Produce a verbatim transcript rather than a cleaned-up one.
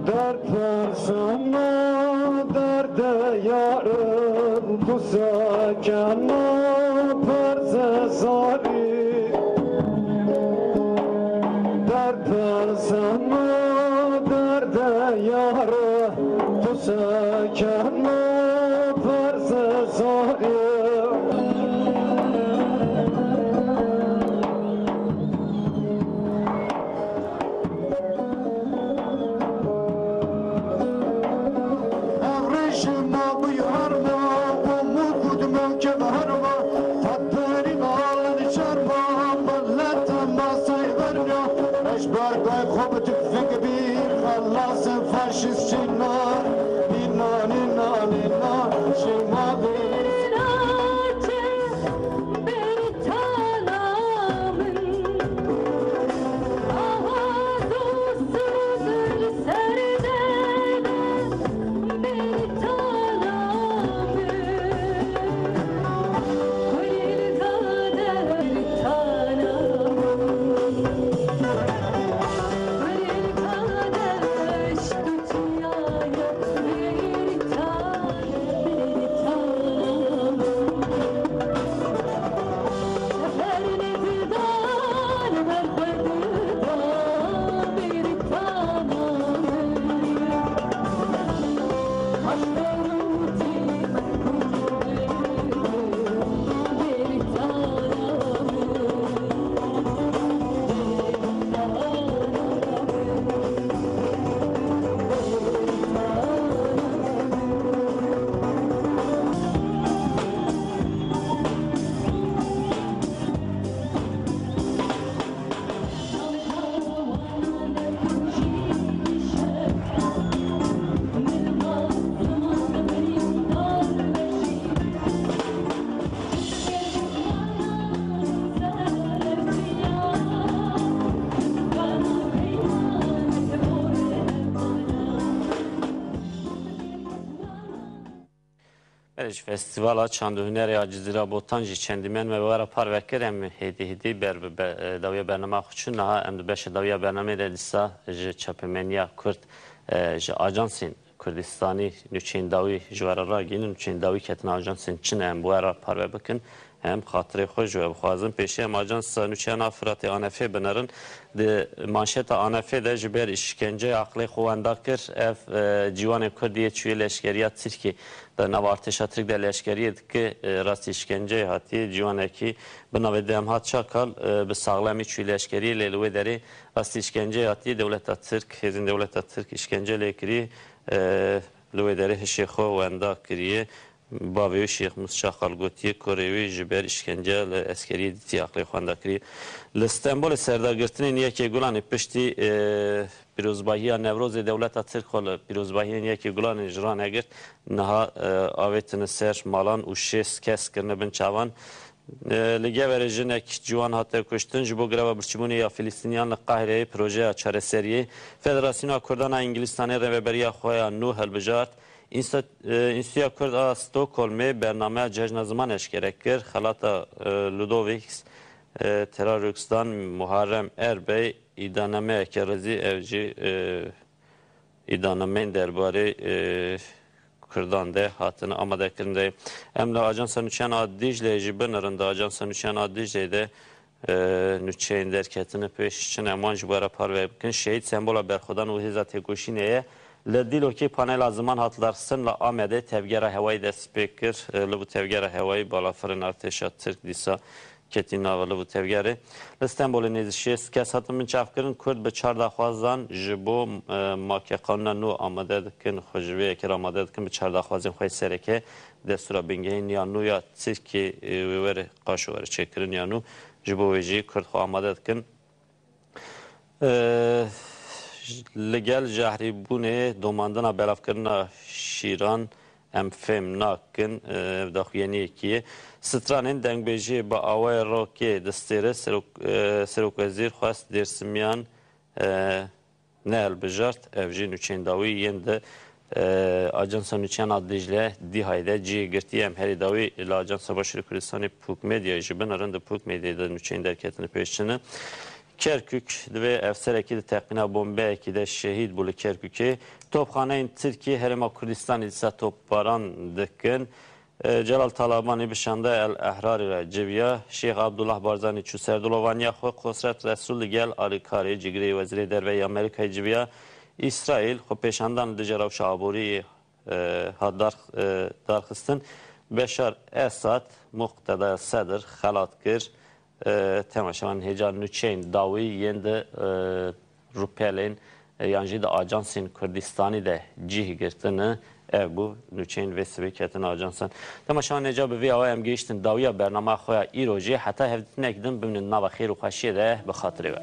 Derd persana derde yarim, bu sekena perze zarî. Derd persana derde yarim, bu sekena perze zarî. Ev rêşê ma bû herma, û mû ku di mewkê bi herma, qet berî balin şerma, millet masayê berna, ez bergay xwe bi tifik bî, xelasê faşîst şînar, nîna, nîna, nîna, şîma bî. Belê, ji Festîvala Çand û Hunerê ya Cizîra Botan jî çendî me we re parve kir. Em hêdî hêdî ber bi be-, dawiya bernama xwe çûn. Niha em di beşa dawiya bernamê de dîsa ji çapemeniya Kurd, e, ji ajansên Kurdistanî nûçeyên dawî ji we re ragihînin, nûçeyên dawî ketin ajansên çi ne, em bi we re parve bikin. Em xatirê xwe ji we bixwazin. Pêşî em ajansa nûçeyan a Firatê, A N F, binerin. Di manşeta A N F de ji ber îşkenceya aqilê xwe wenda kir. Ev, e, ciwanê Kurd yê çûyê leşkeriya Tirkiyê de, nav artêşa Tirk de leşkeriyê dike, e, rastî îşkenceyê hatiye. Ciwanekî bi navê Demhat Çakal, e, bi saxlemî çûyê leşkeriyê, lê li wê derê rastî îşkenceyê hatiye. Dewleta Tirk, hêzên dewleta Tirk îşkence lê kiriye, e, li wê derê hişê xwe wenda kiriye. Bavê wî Şêxmûs Çaxal gotiye, kurê wî ji ber îşkence li eskeriyê dîtî aqilê xwe wenda kiriye. Li Stenbolê serdagirtinên Yekê Gulanê piştî, e, pîrozbahiya Newrozê dewleta Tirk xwe li pîrozbahiyên Yekê Gulanê ji ranegirt. Niha, e, avêtine ser malan û şêst kes kirine bin çavan. E, li Geverê jinek ciwan hate kuştin. Ji bo greva birçîbûnê ya Filistîniyan li Qahireyê projeya çareseriyê Federasyona Kurdan a Îngilîstanê rêveberiya xwe ya nû hilbijart. Însta-, e, Înstitûya Kurd a Stockholmê bernameya Cejna Ziman eşkere kir. Xelata, e, Ludovics, e, Terrorîstan Muharrem Erbey îdanameyeke rizî, ev jî, e, îdanameyên derbarê, e, Kurdan de hatine amadekirin de. Em li Ajansa Nûçeyan a Dîcleyê jî binerin. Di Ajansa Nûçeyan a Dîcleyê de, e, nûçeyên derketine pêş çi ne, em wan ji we re parve bikin. Şehîd sembola berxwedan û hêza têkoşînê ye. Li Dîlokê panela ziman hat lidarxistin, li Amedê tevgera hewayî dest pê kir. E, li bo tevgera hewayî balafirên artêşa Tirk dîsa ketî nava li bo tevgerê. Li Stenbolê nêzî şêst kes hatin binçavkirin. Kurd bi çar daxwazan ji bo, e, make qanûna nû amade dikin, xwe ji vê yekê re amade dikin, bi çar daxwazên xwe yê sereke destûra bingehîn ya nû ya Tirkiyê, e, wê were qaşo were çêkirin ya nû. Ji bo wê jî Kurd xwe amade dikin. E, Li gel jehrîbûnê domandina belavkirina şîran em fêm nakin, e, ev daxuyaniyekî ye. Stranên dengbêjiyê bi awayê rokê distêre, serok-, e, serokwezîr xwest Dêrsimiyan, e, nehilbijart. Ev jî nûçeyên dawî yên di, e, Ajansa Nûçeyana Dîcle, dîhayê de cihê girtî. Em herî dawî li Ajansa Başûrê Kurdistanê, Pûk Medyayê jî binirin. Di Pûk Medyayê de nûçeyên derketine pêş çi ne. Kerkûk, divê efserekî di teqîna bombeyekî de şehîd bû li Kerkûkê. Topxaneyên Tirkiyê Herêma Kurdistanê dîsa topbaran dikin. E, Celal Talabanî bi şanda El Ehrarî re civiya. Şêx Abdullah Barzanî çû ser dilovaniya xwe. Qosret Resul li gel alîkarê cîgirê wezîrê derve yê Amerîkayê civiya. Îsraîl xwe pêşandan li dijî rewşa aborî, e, hat dar-, e, darxistin. Beşar Esad Muqteda Sedr xelat kir. E, temaşevan hêja nûçeyên dawî yên di, e, rûpelên, e, yan jî di ajansên Kurdistanî de cih girtine. Ev bû nûçeyên vê sibê ketin ajansan. Temaşevan hêja bi vî awayê em gihiştin dawiya bernama xwe ya îro jî. Heta hevdîtinek din bimînin nava xêr û xweşiyê de bi xatirê we.